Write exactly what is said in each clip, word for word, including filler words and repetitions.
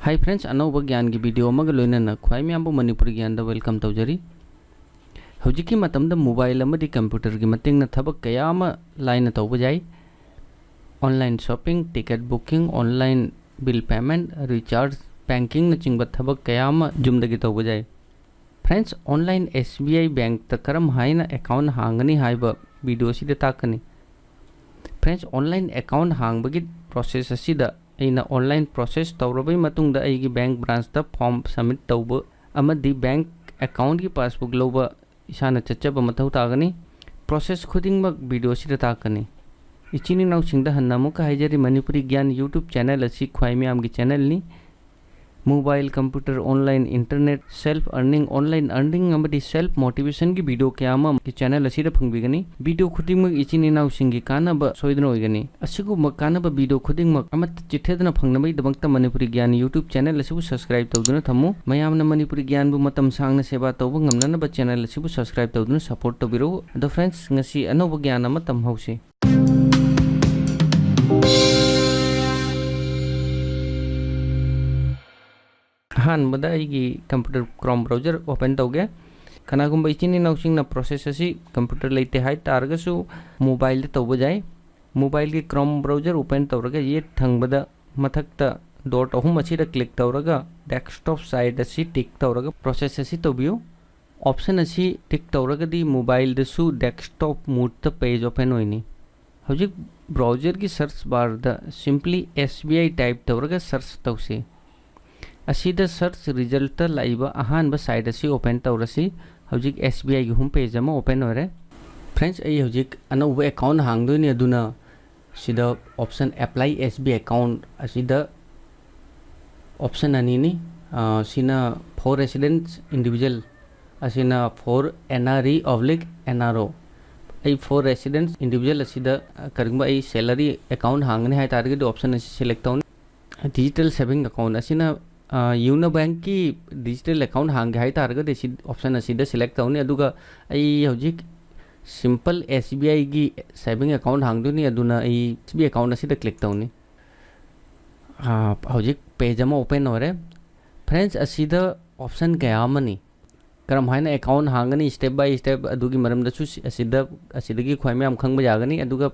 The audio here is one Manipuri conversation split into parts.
Hi friends, ꯑꯅꯧꯕ ꯒ꯭ꯌꯥꯟꯒꯤ ꯚꯤꯗꯤꯑꯣ ꯑꯃꯒ ꯂꯣꯏꯅꯅ ꯈ꯭ꯋꯥꯏ ꯃꯌꯥꯝꯕꯨ ꯃꯅꯤꯄꯨꯔꯤ ꯒ꯭ꯌꯥꯟꯗ welcome ꯇꯧꯖꯔꯤ꯫ ꯍꯧꯖꯤꯛꯀꯤ ꯃꯇꯝꯗ ꯃꯣꯕꯥꯏꯜ ꯑꯃꯗꯤ ꯀꯝꯄ꯭ꯌꯨꯇꯔꯒꯤ ꯃꯇꯦꯡꯅ ꯊꯕꯛ ꯀꯌꯥ ꯑꯃ ꯂꯥꯏꯅ ꯇꯧꯕ ꯌꯥꯏ꯫ Online shopping, ticket booking, online bill payment, recharge, bankingꯅꯆꯤꯡꯕ ꯊꯕꯛ ꯀꯌꯥ ꯑꯃ ꯌꯨꯝꯗꯒꯤ ꯇꯧꯕ ꯌꯥꯏ꯫ Friends, online S B I bankꯇ ꯀꯔꯝ ꯍꯥꯏꯅ account ꯍꯥꯡꯒꯅꯤ ꯍꯥꯏꯕ ꯚꯤꯗꯤꯑꯣꯁꯤꯗ ꯇꯥꯛꯀꯅꯤ꯫ Friends, online account ꯍꯥꯡꯕꯒꯤ process ꯑꯁꯤꯗ ꯑꯩꯅ online process ꯇꯧꯔꯕꯩ ꯃꯇꯨꯡꯗ ꯑꯩꯒꯤ bank branchꯇ form submit ꯇꯧꯕ ꯑꯃꯗꯤ bank accountꯀꯤ passbook ꯂꯧꯕ ꯏꯁꯥꯅ ꯆꯠꯆꯕ ꯃꯊꯧ ꯇꯥꯒꯅꯤ꯫ Process ꯈꯨꯗꯤꯡꯃꯛ ꯚꯤꯗꯤꯑꯣꯁꯤꯗ ꯇꯥꯛꯀꯅꯤ꯫ ꯏꯆꯤꯟ ꯏꯅꯥꯎꯁꯤꯡꯗ ꯍꯟꯅ ꯑꯃꯨꯛꯀ ꯍꯥꯏꯖꯔꯤ, ꯃꯅꯤꯄꯨꯔꯤ ꯒ꯭ꯌꯥꯟ YouTube channel ꯑꯁꯤ ꯈ꯭ꯋꯥꯏ ꯃꯤꯌꯥꯝꯒꯤ channelꯅꯤ꯫ Mobile, computer, online, internet, self earning, online earning ꯑꯃꯗꯤ self motivationꯒꯤ ꯚꯤꯗꯤꯑꯣ ꯀꯌꯥ ꯑꯃ channel ꯑꯁꯤꯗ ꯐꯪꯕꯤꯒꯅꯤ꯫ ꯚꯤꯗꯤꯑꯣ ꯈꯨꯗꯤꯡꯃꯛ ꯏꯆꯤꯟ ꯏꯅꯥꯎꯁꯤꯡꯒꯤ ꯀꯥꯟꯅꯕ ꯁꯣꯏꯗꯅ ꯑꯣꯏꯒꯅꯤ꯫ ꯑꯁꯤꯒꯨꯝꯕ ꯀꯥꯟꯅꯕ ꯚꯤꯗꯤꯑꯣ ꯈꯨꯗꯤꯡꯃꯛ ꯑꯃꯠꯇ ꯆꯤꯠꯊꯗꯅ ꯐꯪꯅꯕꯒꯤꯗꯃꯛꯇ ꯃꯅꯤꯄꯨꯔꯤ ꯒ꯭ꯌꯥꯟ YouTube channel ꯑꯁꯤꯕꯨ subscribe ꯇꯧꯗꯨꯅ ꯊꯝꯃꯨ꯫ ꯃꯌꯥꯝꯅ ꯃꯅꯤꯄꯨꯔꯤ ꯒ꯭ꯌꯥꯟꯕꯨ ꯃꯇꯝ ꯁꯥꯡꯅ ꯁꯦꯕꯥ ꯇꯧꯕ ꯉꯝꯅꯅꯕ channel ꯑꯁꯤꯕꯨ subscribe ꯇꯧꯗꯨꯅ support ꯇꯧꯕꯤꯔꯛꯎ꯫ ꯑꯗꯣ friends, ꯉꯁꯤ ꯑꯅꯧꯕ ꯒ꯭ꯌꯥꯟ ꯑꯃ ꯇꯝꯍꯧꯁꯤ꯫ ꯑꯍꯥꯟꯕꯗ ꯑꯩꯒꯤ computer Chrome browser open ꯇꯧꯒꯦ꯫ ꯀꯅꯥꯒꯨꯝꯕ ꯏꯆꯤꯟ ꯏꯅꯥꯎꯁꯤꯡꯅ process ꯑꯁꯤ computer ꯂꯩꯇꯦ ꯍꯥꯏ ꯇꯥꯔꯒꯁꯨ mobileꯗ ꯇꯧꯕ ꯌꯥꯏ꯫ Mobileꯒꯤ Chrome browser open ꯇꯧꯔꯒ ꯌꯦꯠ ꯊꯪꯕꯗ ꯃꯊꯛꯇ dot ꯑꯍꯨꯝ ꯑꯁꯤꯗ click ꯇꯧꯔꯒ desktop site ꯑꯁꯤ tick ꯇꯧꯔꯒ process ꯑꯁꯤ ꯇꯧꯕꯤꯌꯨ꯫ Option ꯑꯁꯤ tick ꯇꯧꯔꯒꯗꯤ mobileꯗꯁꯨ desktop modeꯇ page open ꯑꯣꯏꯅꯤ꯫ ꯍꯧꯖꯤꯛ browserꯒꯤ search barꯗ simply S B I type ꯇꯧꯔꯒ search ꯇꯧꯁꯤ꯫ ꯑꯁꯤꯗ search resultꯇ ꯂꯥꯛꯏꯕ ꯑꯍꯥꯟꯕ site ꯑꯁꯤ open ꯇꯧꯔꯁꯤ꯫ ꯍꯧꯖꯤꯛ S B Iꯒꯤ home page ꯑꯃ open ꯑꯣꯏꯔꯦ꯫ Friends, ꯑꯩ ꯍꯧꯖꯤꯛ ꯑꯅꯧꯕ account ꯍꯥꯡꯗꯣꯏꯅꯤ, ꯑꯗꯨꯅ ꯁꯤꯗ option apply S B I account ꯑꯁꯤꯗ option ꯑꯅꯤꯅꯤ꯫ ꯑ, ꯁꯤꯅ for residents individual, ꯑꯁꯤꯅ for N R E oblique N R O꯫ ꯑꯩ for residents individual ꯑꯁꯤꯗ, ꯑ, ꯀꯔꯤꯒꯨꯝꯕ ꯑꯩ salary account ꯍꯥꯡꯒꯅꯤ ꯍꯥꯏ ꯇꯥꯔꯒꯗꯤ option ꯑꯁꯤ select ꯇꯧꯅꯤ꯫ Digital saving account ꯑꯁꯤꯅ, ꯑ, Union Bankꯀꯤ digital account ꯍꯥꯡꯒꯦ ꯍꯥꯏ ꯇꯥꯔꯒꯗꯤ ꯁꯤ option ꯑꯁꯤꯗ select ꯇꯧꯅꯤ꯫ ꯑꯗꯨꯒ ꯑꯩ ꯍꯧꯖꯤꯛ simple S B Iꯒꯤ saving account ꯍꯥꯡꯗꯣꯏꯅꯤ, ꯑꯗꯨꯅ ꯑꯩ S B I account ꯑꯁꯤꯗ click ꯇꯧꯅꯤ꯫ ꯍꯧꯖꯤꯛ ꯄꯦꯖ ꯑꯃ ꯑꯣꯄꯟ ꯑꯣꯏꯔꯦ꯫ ꯐ꯭ꯔꯦꯟꯁ, ꯑꯁꯤꯗ ꯑꯣꯞꯁꯟ ꯀꯌꯥ ꯑꯃꯅꯤ꯫ ꯀꯔꯝ ꯍꯥꯏꯅ ꯑꯦꯀꯥꯎꯟ ꯍꯥꯡꯒꯅꯤ, ꯁ꯭ꯇꯦꯞ ꯕꯥꯏ ꯁ꯭ꯇꯦꯞ, ꯑꯗꯨꯒꯤ ꯃꯔꯝꯗꯁꯨ ꯁꯤ- ꯑꯁꯤꯗ ꯑꯁꯤꯗꯒꯤ ꯈ꯭ꯋꯥꯏ ꯃꯌꯥꯝ ꯈꯪꯕ ꯌꯥꯒꯅꯤ꯫ ꯑꯗꯨꯒ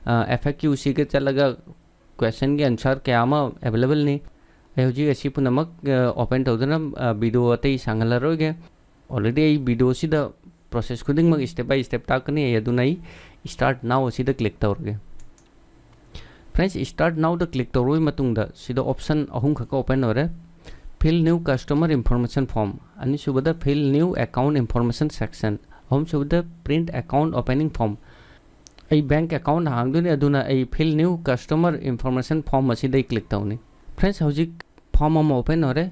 ꯑꯦꯐ ꯑꯦ ꯀ꯭ꯌꯨ ꯁꯤꯒ ꯆꯠꯂꯒ ꯀ꯭ꯋꯦꯁꯟꯒꯤ ꯑꯟꯁꯔ ꯀꯌꯥ ꯑꯃ ꯑꯦꯕꯥꯏꯂꯦꯕꯜꯅꯤ꯫ ꯑꯩ ꯍꯧꯖꯤꯛ ꯑꯁꯤ ꯄꯨꯝꯅꯃꯛ ꯑꯣꯄꯟ ꯇꯧꯗꯨꯅ ꯚꯤꯗꯤꯑꯣ ꯑꯇꯩ ꯁꯥꯡꯍꯜꯂꯔꯣꯏꯒꯦ꯫ ꯑꯣꯜꯔꯦꯗꯤ ꯑꯩ ꯚꯤꯗꯤꯑꯣꯁꯤꯗ ꯄ꯭ꯔꯣꯁꯦꯁ ꯈꯨꯗꯤꯡꯃꯛ ꯁ꯭ꯇꯦꯞ ꯕꯥꯏ ꯁ꯭ꯇꯦꯞ ꯇꯥꯛꯀꯅꯤ꯫ ꯑꯩ ꯑꯗꯨꯅ ꯑꯩ ꯁ꯭ꯇꯥꯔꯠ ꯅꯥꯎ ꯑꯁꯤꯗ ꯀ꯭ꯂꯤꯛ ꯇꯧꯔꯒꯦ꯫ ꯐ꯭ꯔꯦꯟꯁ, ꯁ꯭ꯇꯥꯔꯠ ꯅꯥꯎꯗ ꯀ꯭ꯂꯤꯛ ꯇꯧꯔꯕ ꯃꯇꯨꯡꯗ ꯁꯤꯗ ꯑꯣꯞꯁꯟ ꯑꯍꯨꯝ ꯈꯛ ꯑꯣꯄꯟ ꯑꯣꯏꯔꯦ꯫ Fill new customer information form, ꯑꯅꯤꯁꯨꯕꯗ Fill new account information section, ꯑꯍꯨꯝꯁꯨꯕꯗ Print account opening form꯫ ꯑꯩ ꯕꯦꯡꯛ ꯑꯦꯀꯥꯎꯟ ꯍꯥꯡꯗꯣꯏꯅꯤ, ꯑꯗꯨꯅ ꯑꯩ Fill new customer information form ꯑꯁꯤꯗ ꯑꯩ ꯀ꯭ꯂꯤꯛ ꯇꯧꯅꯤ꯫ ꯐ꯭ꯔꯦꯟꯁ, ꯍꯧꯖꯤꯛ ꯐꯣꯔꯝ ꯑꯃ ꯑꯣꯄꯟ ꯑꯣꯏꯔꯦ꯫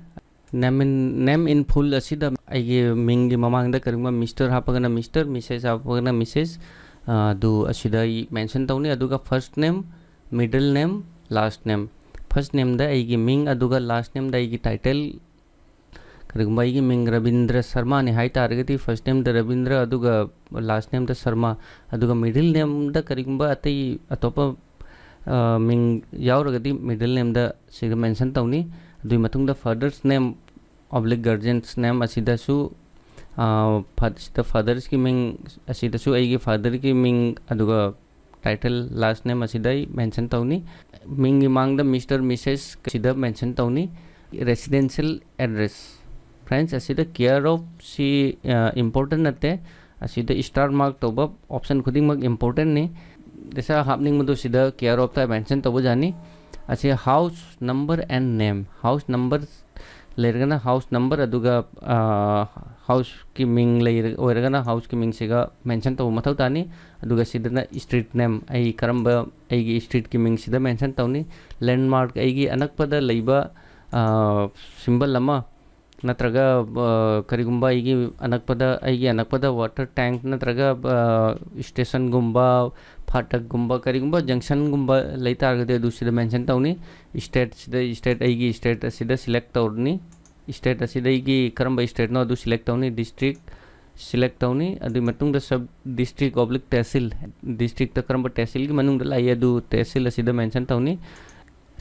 Name in, name in full ꯑꯁꯤꯗ ꯑꯩꯒꯤ ꯃꯤꯡꯒꯤ ꯃꯃꯥꯡꯗ ꯀꯔꯤꯒꯨꯝꯕ ꯃꯤꯁꯇꯔ ꯍꯥꯞꯄꯒꯅ ꯃꯤꯁꯇꯔ, ꯃꯤꯁꯦꯁ ꯍꯥꯞꯄꯒꯅ ꯃꯤꯁꯦꯁ, ꯑꯗꯨ ꯑꯁꯤꯗ ꯑꯩ ꯃꯦꯟꯁꯟ ꯇꯧꯅꯤ꯫ ꯑꯗꯨꯒ first name, middle name, last name꯫ First ꯅꯦꯝꯗ ꯑꯩꯒꯤ ꯃꯤꯡ, ꯑꯗꯨꯒ ꯂꯥꯁ ꯅꯦꯝꯗ ꯑꯩꯒꯤ ꯇꯥꯏꯇꯜ꯫ ꯀꯔꯤꯒꯨꯝꯕ ꯑꯩꯒꯤ ꯃꯤꯡ ꯔꯕꯤꯟꯗ꯭ꯔ ꯁꯔꯃꯥꯅꯤ ꯍꯥꯏ ꯇꯥꯔꯒꯗꯤ, ꯐꯥꯔꯁ ꯅꯦꯝꯗ ꯔꯕꯤꯟꯗ꯭ꯔ, ꯑꯗꯨꯒ ꯂꯥꯁ ꯅꯦꯝꯗ ꯁꯔꯃꯥ, ꯑꯗꯨꯒ ꯃꯤꯗꯜ ꯅꯦꯝꯗ ꯀꯔꯤꯒꯨꯝꯕ ꯑꯇꯩ ꯑꯇꯣꯞꯄ, ꯑ, ꯃꯤꯡ ꯌꯥꯎꯔꯒꯗꯤ, ꯃꯤꯗꯜ ꯅꯦꯝꯗ ꯁꯤꯗ ꯃꯦꯟꯁꯟ ꯇꯧꯅꯤ꯫ ꯑꯗꯨꯒꯤ ꯃꯇꯨꯡꯗ father's name oblique guardian's name ꯑꯁꯤꯗꯁꯨ, ꯑ, ꯐꯥ-, ꯁꯤꯗ ꯐꯥꯗꯔꯁꯀꯤ ꯃꯤꯡ ꯑꯁꯤꯗꯁꯨ ꯑꯩꯒꯤ ꯐꯥꯗꯔꯒꯤ ꯃꯤꯡ, ꯑꯗꯨꯒ ꯇꯥꯏꯇꯜ, ꯂꯥꯁ ꯅꯦꯝ ꯑꯁꯤꯗ ꯑꯩ ꯃꯦꯟꯁꯟ ꯇꯧꯅꯤ꯫ ꯃꯤꯡꯒꯤ ꯃꯥꯡꯗ ꯃꯤꯁꯇꯔ, ꯃꯤꯁꯦꯁ ꯑꯁꯤꯗ ꯃꯦꯟꯁꯟ ꯇꯧꯅꯤ꯫ Residential address, ꯐ꯭ꯔꯦꯟꯁ, ꯑꯁꯤꯗ ꯀꯦꯌꯔ ꯑꯣꯐ ꯁꯤ ꯏꯝꯄꯣꯔꯇꯦꯟ ꯅꯠꯇꯦ꯫ ꯑꯁꯤꯗ ꯁ꯭ꯇꯥꯔ ꯃꯥꯔꯛ ꯇꯧꯕ ꯑꯣꯞꯁꯟ ꯈꯨꯗꯤꯡꯃꯛ ꯏꯝꯄꯣꯔꯇꯦꯟꯅꯤ꯫ ꯗꯦꯁꯥ ꯍꯥꯞꯅꯤꯡꯕꯗꯨ ꯁꯤꯗ ꯀꯦꯌꯔ ꯑꯣꯐꯇ ꯃꯦꯟꯁꯟ ꯇꯧꯕ ꯌꯥꯅꯤ꯫ ꯑꯁꯤ house number and name, house number ꯂꯩꯔꯒꯅ house number, ꯑꯗꯨꯒ ꯍꯥꯎꯁꯀꯤ ꯃꯤꯡ ꯂꯩꯔ-, ꯑꯣꯏꯔꯒꯅ ꯍꯥꯎꯁꯀꯤ ꯃꯤꯡꯁꯤꯒ ꯃꯦꯟꯁꯟ ꯇꯧꯕ ꯃꯊꯧ ꯇꯥꯅꯤ꯫ ꯑꯗꯨꯒ ꯁꯤꯗꯅ street name, ꯑꯩ ꯀꯔꯝꯕ, ꯑꯩꯒꯤ ꯁ꯭ꯇ꯭ꯔꯤꯠꯀꯤ ꯃꯤꯡꯁꯤꯗ ꯃꯦꯟꯁꯟ ꯇꯧꯅꯤ꯫ ꯂꯦꯟꯃꯥꯔꯛ, ꯑꯩꯒꯤ ꯑꯅꯛꯄꯗ ꯂꯩꯕ ꯁꯤꯝꯕꯜ ꯑꯃ, ꯅꯠꯇ꯭ꯔꯒ ꯑ, ꯀꯔꯤꯒꯨꯝꯕ ꯑꯩꯒꯤ ꯑꯅꯛꯄꯗ, ꯑꯩꯒꯤ ꯑꯅꯛꯄꯗ ꯋꯥꯇꯔ ꯇꯦꯡꯛ ꯅꯠꯇ꯭ꯔꯒ ꯁ꯭ꯇꯦꯁꯟꯒꯨꯝꯕ, ꯐꯥꯇꯛꯒꯨꯝꯕ, ꯀꯔꯤꯒꯨꯝꯕ ꯖꯪꯁꯟꯒꯨꯝꯕ ꯂꯩ ꯇꯥꯔꯒꯗꯤ ꯑꯗꯨ ꯁꯤꯗ ꯃꯦꯟꯁꯟ ꯇꯧꯅꯤ꯫ ꯁ꯭ꯇꯦꯠꯁꯤꯗ, ꯁ꯭ꯇꯦꯠ, ꯑꯩꯒꯤ ꯁ꯭ꯇꯦꯠ ꯑꯁꯤꯗ ꯁꯤꯂꯦꯛ ꯇꯧꯔꯅꯤ꯫ ꯁ꯭ꯇꯦꯠ ꯑꯁꯤꯗ ꯑꯩꯒꯤ ꯀꯔꯝꯕ ꯁ꯭ꯇꯦꯠꯅꯣ ꯑꯗꯨ ꯁꯤꯂꯦꯛ ꯇꯧꯅꯤ꯫ ꯗꯤꯁꯇ꯭ꯔꯤꯛ ꯁꯤꯂꯦꯛ ꯇꯧꯅꯤ꯫ ꯑꯗꯨꯒꯤ ꯃꯇꯨꯡꯗ sub district oblique tehsil, district ꯀꯔꯝꯕ ꯇꯦꯍꯁꯤꯜꯒꯤ ꯃꯅꯨꯡꯗ ꯂꯥꯛꯏ ꯑꯗꯨ ꯇꯦꯍꯁꯤꯜ ꯑꯁꯤꯗ ꯃꯦꯟꯁꯟ ꯇꯧꯅꯤ꯫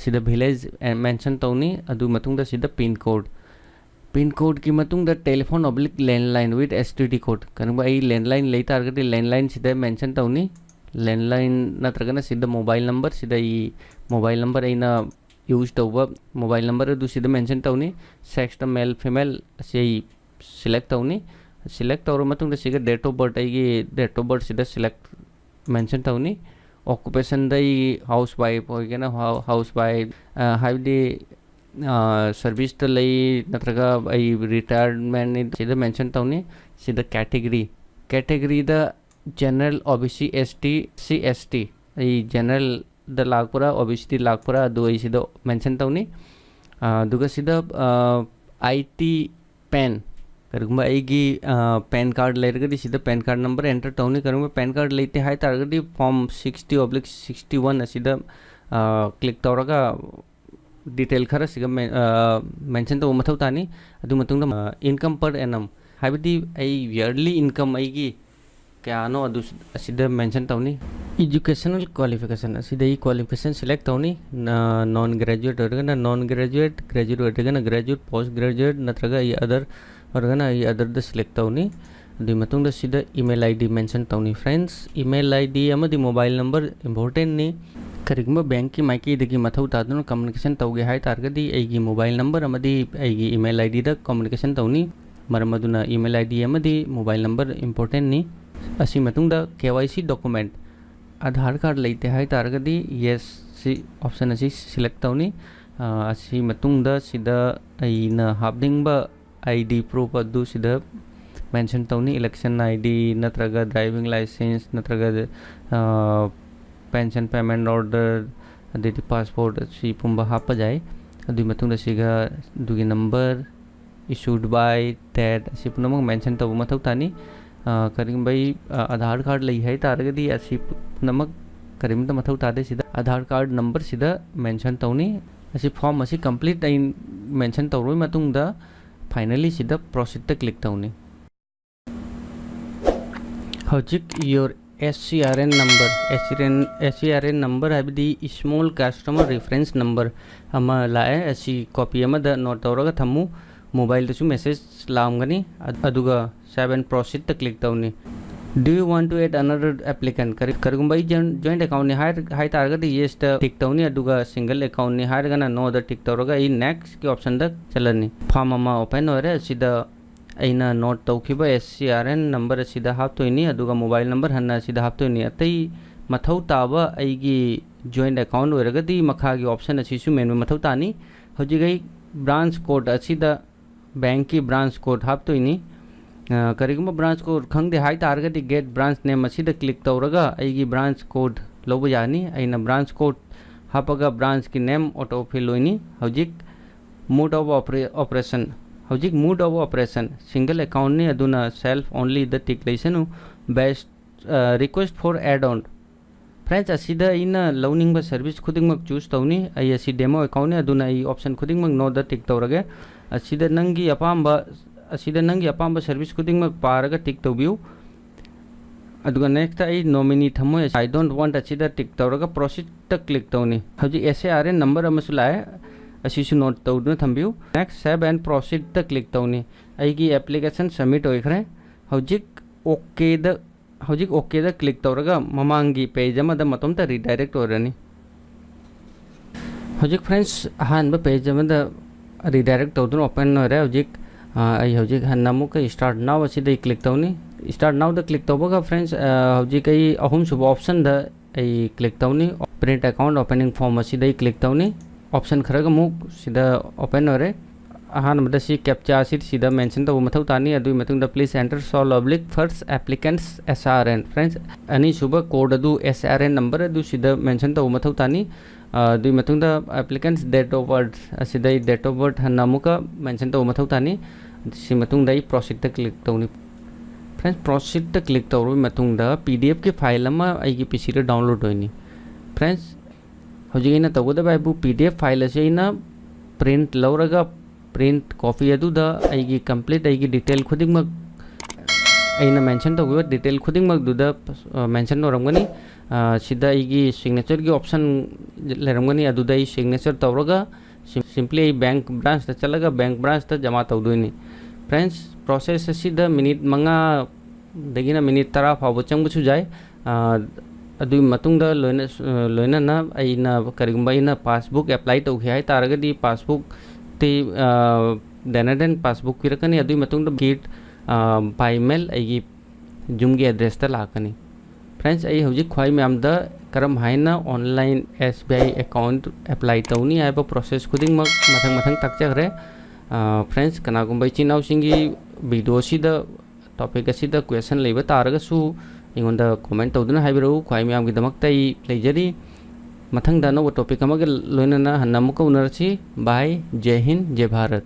ꯁꯤꯗ village mention ꯇꯧꯅꯤ꯫ ꯑꯗꯨ ꯃꯇꯨꯡꯗ ꯁꯤꯗ pin code, pin codeꯀꯤ ꯃꯇꯨꯡꯗ telephone oblique landline with S T D code꯫ ꯀꯔꯤꯒꯨꯝꯕ ꯑꯩ landline ꯂꯩ ꯇꯥꯔꯒꯗꯤ landline ꯁꯤꯗ mention ꯇꯧꯅꯤ꯫ Landline ꯅꯠꯇ꯭ꯔꯒꯅ ꯁꯤꯗ mobile number, ꯁꯤꯗ ꯑꯩ mobile number ꯑꯩꯅ use ꯇꯧꯕ mobile number ꯑꯗꯨ ꯁꯤꯗ mention ꯇꯧꯅꯤ꯫ Sexꯇ male female ꯑꯁꯤ ꯑꯩ select ꯇꯧꯅꯤ꯫ Select ꯇꯧꯔꯕ ꯃꯇꯨꯡꯗ ꯁꯤꯒ date of birth, ꯑꯩꯒꯤ date of birth ꯁꯤꯗ select mention ꯇꯧꯅꯤ꯫ Occupationꯗ ꯑꯩ house wife ꯑꯣꯏꯒꯅ house wife, ꯍꯥꯏꯕꯗꯤ serviceꯇ ꯂꯩ ꯅꯠꯇ꯭ꯔꯒ ꯑꯩ retirementꯅꯤ ꯁꯤꯗ mention ꯇꯧꯅꯤ꯫ ꯁꯤꯗ category, categoryꯗ general, O B C, S T, C, S T, ꯑꯩ generalꯗ ꯂꯥꯛꯄ꯭ꯔꯥ, O B Cꯗ ꯂꯥꯛꯄ꯭ꯔꯥ ꯑꯗꯨ ꯑꯩ ꯁꯤꯗ mention ꯇꯧꯅꯤ꯫ ꯑꯗꯨꯒ ꯁꯤꯗ I T, PAN, ꯀꯔꯤꯒꯨꯝꯕ ꯑꯩꯒꯤ PAN card ꯂꯩꯔꯒꯗꯤ ꯁꯤꯗ PAN card number enter ꯇꯧꯅꯤ꯫ ꯀꯔꯤꯒꯨꯝꯕ PAN card ꯂꯩꯇꯦ ꯍꯥꯏ ꯇꯥꯔꯒꯗꯤ form sixty oblique sixty one ꯑꯁꯤꯗ click ꯇꯧꯔꯒ detail ꯈꯔ ꯁꯤꯒ mention ꯇꯧꯕ ꯃꯊꯧ ꯇꯥꯅꯤ꯫ ꯑꯗꯨ ꯃꯇꯨꯡꯗ income per annum, ꯍꯥꯏꯕꯗꯤ ꯑꯩ yearly income ꯑꯩꯒꯤ ꯀꯌꯥꯅꯣ ꯑꯗꯨ ꯑꯁꯤꯗ mention ꯇꯧꯅꯤ꯫ Educational qualification ꯑꯁꯤꯗ ꯑꯩ qualification select ꯇꯧꯅꯤ꯫ Non graduate ꯑꯣꯏꯔꯒꯅ non graduate, graduate ꯑꯣꯏꯔꯒꯅ graduate, post graduate ꯅꯠꯇ꯭ꯔꯒ ꯑꯩ other ꯑꯣꯏꯔꯒꯅ ꯑꯩ otherꯗ select ꯇꯧꯅꯤ꯫ ꯑꯗꯨꯒꯤ ꯃꯇꯨꯡꯗ ꯁꯤꯗ email ID mention ꯇꯧꯅꯤ꯫ Friends, email ID ꯑꯃꯗꯤ mobile number importantꯅꯤ꯫ ꯀꯔꯤꯒꯨꯝꯕ bankꯀꯤ ꯃꯥꯏꯀꯩꯗꯒꯤ ꯃꯊꯧ ꯇꯥꯗꯨꯅ communication ꯇꯧꯒꯦ ꯍꯥꯏ ꯇꯥꯔꯒꯗꯤ ꯑꯩꯒꯤ mobile number ꯑꯃꯗꯤ ꯑꯩꯒꯤ email IDꯗ communication ꯇꯧꯅꯤ꯫ ꯃꯔꯝ ꯑꯗꯨꯅ email ID ꯑꯃꯗꯤ mobile number importantꯅꯤ꯫ ꯑꯁꯤ ꯃꯇꯨꯡꯗ KYC document, Aadhaar card ꯂꯩꯇꯦ ꯍꯥꯏ ꯇꯥꯔꯒꯗꯤ yes ꯁꯤ option ꯑꯁꯤ select ꯇꯧꯅꯤ꯫ ꯑꯁꯤ ꯃꯇꯨꯡꯗ ꯁꯤꯗ ꯑꯩꯅ ꯍꯥꯞꯅꯤꯡꯕ ID proof ꯑꯗꯨ ꯁꯤꯗ mention ꯇꯧꯅꯤ꯫ Election ID ꯅꯠꯇ꯭ꯔꯒ driving license ꯅꯠꯇ꯭ꯔꯒ pension payment order, ꯑꯗꯩꯗꯤ passport ꯑꯁꯤ ꯄꯨꯝꯕ ꯍꯥꯞꯄ ꯌꯥꯏ꯫ ꯑꯗꯨꯒꯤ ꯃꯇꯨꯡꯗ ꯁꯤꯒ ꯑꯗꯨꯒꯤ number, issued by, date ꯑꯁꯤ ꯄꯨꯝꯅꯃꯛ mention ꯇꯧꯕ ꯃꯊꯧ ꯇꯥꯅꯤ꯫ ꯀꯔꯤꯒꯨꯝꯕ ꯑꯩ Aadhaar card ꯂꯩ ꯍꯥꯏ ꯇꯥꯔꯒꯗꯤ ꯑꯁꯤ ꯄꯨꯝꯅꯃꯛ ꯀꯔꯤꯝꯇ ꯃꯊꯧ ꯇꯥꯗꯦ꯫ ꯁꯤꯗ Aadhaar card number ꯁꯤꯗ mention ꯇꯧꯅꯤ꯫ ꯑꯁꯤ form ꯑꯁꯤ complete ꯑꯩ mention ꯇꯧꯔꯕ ꯃꯇꯨꯡꯗ finally ꯁꯤꯗ proceedꯇ click ꯇꯧꯅꯤ꯫ ꯍꯧꯖꯤꯛ your S C R N number, S C R N, S C R N number ꯍꯥꯏꯕꯗꯤ Small Customer Reference Number ꯑꯃ ꯂꯥꯛꯑꯦ꯫ ꯑꯁꯤ copy ꯑꯃꯗ note ꯇꯧꯔꯒ ꯊꯝꯃꯨ, mobileꯗꯁꯨ message ꯂꯥꯛꯑꯝꯒꯅꯤ꯫ ꯑꯗꯨꯒ seven, proceedꯇ click ꯇꯧꯅꯤ꯫ Do you want to add another applicant? ꯀꯔꯤ-, ꯀꯔꯤꯒꯨꯝꯕ ꯑꯩ joint, joint accountꯅꯤ ꯍꯥꯏ, ꯍꯥꯏ ꯇꯥꯔꯒꯗꯤ yesꯇ tick ꯇꯧꯅꯤ, ꯑꯗꯨꯒ single accountꯅꯤ ꯍꯥꯏꯔꯒꯅ noꯗ tick ꯇꯧꯔꯒ ꯑꯩ nextꯀꯤ optionꯗ ꯆꯠꯂꯅꯤ꯫ Form ꯑꯃ open ꯑꯣꯏꯔꯦ꯫ ꯑꯁꯤꯗ ꯑꯩꯅ note ꯇꯧꯈꯤꯕ S C R N number ꯑꯁꯤꯗ ꯍꯥꯞꯇꯣꯏꯅꯤ, ꯑꯗꯨꯒ mobile number ꯍꯟꯅ ꯑꯁꯤꯗ ꯍꯥꯞꯇꯣꯏꯅꯤ꯫ ꯑꯇꯩ ꯃꯊꯧ ꯇꯥꯕ ꯑꯩꯒꯤ joint account ꯑꯣꯏꯔꯒꯗꯤ ꯃꯈꯥꯒꯤ option ꯑꯁꯤꯁꯨ ꯃꯦꯟꯕ ꯃꯊꯧ ꯇꯥꯅꯤ꯫ ꯍꯧꯖꯤꯛ ꯑꯩ branch code ꯑꯁꯤꯗ, bankꯀꯤ branch code ꯍꯥꯞꯇꯣꯏꯅꯤ꯫ ꯑ, ꯀꯔꯤꯒꯨꯝꯕ branch code ꯈꯪꯗꯦ ꯍꯥꯏ ꯇꯥꯔꯒꯗꯤ get branch name ꯑꯁꯤꯗ click ꯇꯧꯔꯒ ꯑꯩꯒꯤ branch code ꯂꯧꯕ ꯌꯥꯅꯤ꯫ ꯑꯩꯅ branch code ꯍꯥꯞꯄꯒ branchꯀꯤ name auto fill ꯑꯣꯏꯅꯤ꯫ ꯍꯧꯖꯤꯛ mode of opera-, operation, ꯍꯧꯖꯤꯛ mode of operation single accountꯅꯤ, ꯑꯗꯨꯅ self onlyꯗ tick ꯂꯩꯁꯅꯨ꯫ Best, ꯑ, request for add-on꯫ Friends, ꯑꯁꯤꯗ ꯑꯩꯅ ꯂꯧꯅꯤꯡꯕ service ꯈꯨꯗꯤꯡꯃꯛ choose ꯇꯧꯅꯤ꯫ ꯑꯩ ꯑꯁꯤ demo accountꯅꯤ, ꯑꯗꯨꯅ ꯑꯩ option ꯈꯨꯗꯤꯡꯃꯛ noꯗ tick ꯇꯧꯔꯒꯦ꯫ ꯑꯁꯤꯗ ꯅꯪꯒꯤ ꯑꯄꯥꯝꯕ, ꯑꯁꯤꯗ ꯅꯪꯒꯤ ꯑꯄꯥꯝꯕ service ꯈꯨꯗꯤꯡꯃꯛ ꯄꯥꯔꯒ tick ꯇꯧꯕꯤꯌꯨ꯫ ꯑꯗꯨꯒ nextꯇ ꯑꯩ nominee ꯊꯝꯃꯣꯏ, I don't want ꯑꯁꯤꯗ tick ꯇꯧꯔꯒ proceedꯇ click ꯇꯧꯅꯤ꯫ ꯍꯧꯖꯤꯛ S C R N number ꯑꯃꯁꯨ ꯂꯥꯛꯑꯦ, ꯑꯁꯤꯁꯨ note ꯇꯧꯗꯨꯅ ꯊꯝꯕꯤꯌꯨ꯫ Next, save and proceedꯇ click ꯇꯧꯅꯤ꯫ ꯑꯩꯒꯤ application submit ꯑꯣꯏꯈ꯭ꯔꯦ꯫ ꯍꯧꯖꯤꯛ OKꯗ, ꯍꯧꯖꯤꯛ OKꯗ click ꯇꯧꯔꯒ ꯃꯃꯥꯡꯒꯤ page ꯑꯃꯗ ꯃꯇꯣꯝꯇ redirect ꯑꯣꯏꯔꯅꯤ꯫ ꯍꯧꯖꯤꯛ friends, ꯑꯍꯥꯟꯕ page ꯑꯃꯗ redirect ꯇꯧꯗꯨꯅ open ꯑꯣꯏꯔꯦ꯫ ꯍꯧꯖꯤꯛ, ꯑ, ꯑꯩ ꯍꯧꯖꯤꯛ ꯍꯟꯅ ꯑꯃꯨꯛꯀ start now ꯑꯁꯤꯗ ꯑꯩ click ꯇꯧꯅꯤ꯫ Start nowꯗ click ꯇꯧꯕꯒ friends, ꯑ, ꯍꯧꯖꯤꯛ ꯑꯩ ꯑꯍꯨꯝꯁꯨꯕ optionꯗ ꯑꯩ click ꯇꯧꯅꯤ꯫ Print account opening form ꯑꯁꯤꯗ ꯑꯩ click ꯇꯧꯅꯤ꯫ Option ꯈꯔꯒ ꯑꯃꯨꯛ ꯁꯤꯗ open ꯑꯣꯏꯔꯦ꯫ ꯑꯍꯥꯟꯕꯗ ꯁꯤ captcha ꯑꯁꯤ ꯁꯤꯗ mention ꯇꯧꯕ ꯃꯊꯧ ꯇꯥꯅꯤ꯫ ꯑꯗꯨꯒꯤ ꯃꯇꯨꯡꯗ please enter sole oblique first applicant's S R N꯫ Friends, ꯑꯅꯤꯁꯨꯕ code ꯑꯗꯨ, S R N number ꯑꯗꯨ ꯁꯤꯗ mention ꯇꯧꯕ ꯃꯊꯧ ꯇꯥꯅꯤ꯫ ꯑ, ꯑꯗꯨꯒꯤ ꯃꯇꯨꯡꯗ applicant's date of birth ꯑꯁꯤꯗ ꯑꯩ date of birth ꯍꯟꯅ ꯑꯃꯨꯛꯀ mention ꯇꯧꯕ ꯃꯊꯧ ꯇꯥꯅꯤ꯫ ꯁꯤ ꯃꯇꯨꯡꯗ ꯑꯩ proceedꯇ click ꯇꯧꯅꯤ꯫ Friends, proceedꯇ click ꯇꯧꯔꯕ ꯃꯇꯨꯡꯗ P D Fꯀꯤ file ꯑꯃ ꯑꯩꯒꯤ PCꯗ download ꯑꯣꯏꯅꯤ꯫ Friends, ꯍꯧꯖꯤꯛ ꯑꯩꯅ ꯇꯧꯒꯗꯕ ꯍꯥꯏꯕꯨ P D F file ꯑꯁꯤ ꯑꯩꯅ print ꯂꯧꯔꯒ, print copy ꯑꯗꯨꯗ ꯑꯩꯒꯤ complete, ꯑꯩꯒꯤ detail ꯈꯨꯗꯤꯡꯃꯛ ꯑꯩꯅ mention ꯇꯧꯈꯤꯕ detail ꯈꯨꯗꯤꯡꯃꯛꯇꯨꯗ mention ꯇꯧꯔꯝꯒꯅꯤ꯫ ꯁꯤꯗ ꯑꯩꯒꯤ signature ꯒꯤ option ꯂꯩꯔꯝꯒꯅꯤ, ꯑꯗꯨꯗ ꯑꯩ signature ꯇꯧꯔꯒ simply ꯑꯩ bank branch ꯇ ꯆꯠꯂꯒ bank branch ꯇ ꯖꯃꯥ ꯇꯧꯗꯣꯏꯅꯤ꯫ Friends, process ꯑꯁꯤꯗ minute ꯃꯉꯥꯗꯒꯤꯅ minute ꯇꯔꯥ ꯐꯥꯎꯕ ꯆꯪꯕꯁꯨ ꯌꯥꯏ꯫ ꯑꯗꯨꯒꯤ ꯃꯇꯨꯡꯗ ꯂꯣꯏꯅ ꯂꯣꯏꯅꯅ ꯑꯩꯅ ꯀꯔꯤꯒꯨꯝꯕ ꯑꯩꯅ passbook apply ꯇꯧꯈꯤ ꯍꯥꯏ ꯇꯥꯔꯒꯗꯤ passbook ꯇꯤ ꯗꯦꯅꯥꯗꯦꯟ passbook ꯄꯤꯔꯛꯀꯅꯤ꯫ ꯑꯗꯨꯒꯤ ꯃꯇꯨꯡꯗ ꯒꯤꯠ by mail ꯑꯩꯒꯤ ꯌꯨꯝꯒꯤ address ꯇ ꯂꯥꯛꯀꯅꯤ꯫ Friends, ꯑꯩ ꯍꯧꯖꯤꯛ ꯈ꯭ꯋꯥꯏ ꯃꯌꯥꯝꯗ ꯀꯔꯝ ꯍꯥꯏꯅ online S B I account apply ꯇꯧꯅꯤ ꯍꯥꯏꯕ process ꯈꯨꯗꯤꯡꯃꯛ ꯃꯊꯪ ꯃꯊꯪ ꯇꯥꯛꯆꯈ꯭ꯔꯦ꯫ Friends, ꯀꯅꯥꯒꯨꯝꯕ ꯏꯆꯤꯟ ꯏꯅꯥꯎꯁꯤꯡꯒꯤ video ꯑꯁꯤꯗ, topic ꯑꯁꯤꯗ question ꯂꯩꯕ ꯇꯥꯔꯒꯁꯨ ꯑꯩꯉꯣꯟꯗ comment ꯇꯧꯗꯨꯅ ꯍꯥꯏꯕꯤꯔꯛꯎ꯫ ꯈ꯭ꯋꯥꯏ ꯃꯌꯥꯝꯒꯤꯗꯃꯛꯇ ꯑꯩ ꯂꯩꯖꯔꯤ꯫ ꯃꯊꯪꯗ ꯑꯅꯧꯕ topic ꯑꯃꯒ ꯂꯣꯏꯅꯅ ꯍꯟꯅ ꯑꯃꯨꯛꯀ ꯎꯅꯔꯁꯤ꯫ Bye, Jai Hind, Jai Bharat꯫